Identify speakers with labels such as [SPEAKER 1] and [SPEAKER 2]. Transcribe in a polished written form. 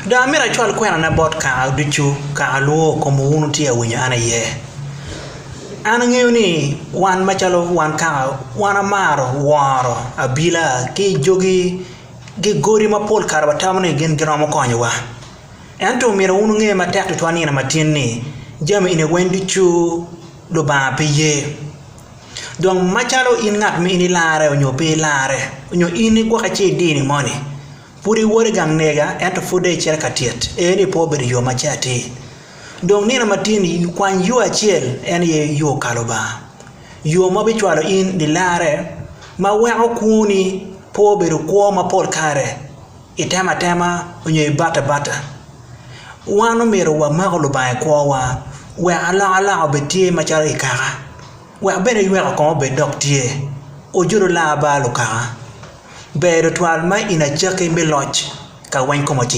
[SPEAKER 1] Dong amito acwal kwenana bot kaka ducu, kaka lwor kom wun wutye ka winyo an aye. An angeyo ni wan macalo wan kaka wan amaro woro abila ki jogi ki godi mapol kare watamo ni gin giromo konyowa. Ento myero wun wunge matek tutwal nino matin ni jami eni weng ducu Lubanga pe ye. Dong macalo in ngat ma in ilarre nyo pe ilarre nyo in igwokke ci idini moni pud iwot i gang lega ento pud dong icito ka tyet eni pe obedo yo ma ce atir. Dong nino matin kwany yo acel en aye yo ka Lubanga yo ma bicwalo in ilarre ma weko kwoni pe obedo kwo ma pol kare itemo atema nyo ibato abata. Wan omyero wamako Lubanga i kwowa wek alokaloka obed tye macalo i kaka wek bene yweka kong obed dok tye ojolo laa ba lukaka. Ber tutwal ma in acakki me loc ka weng kome ocito.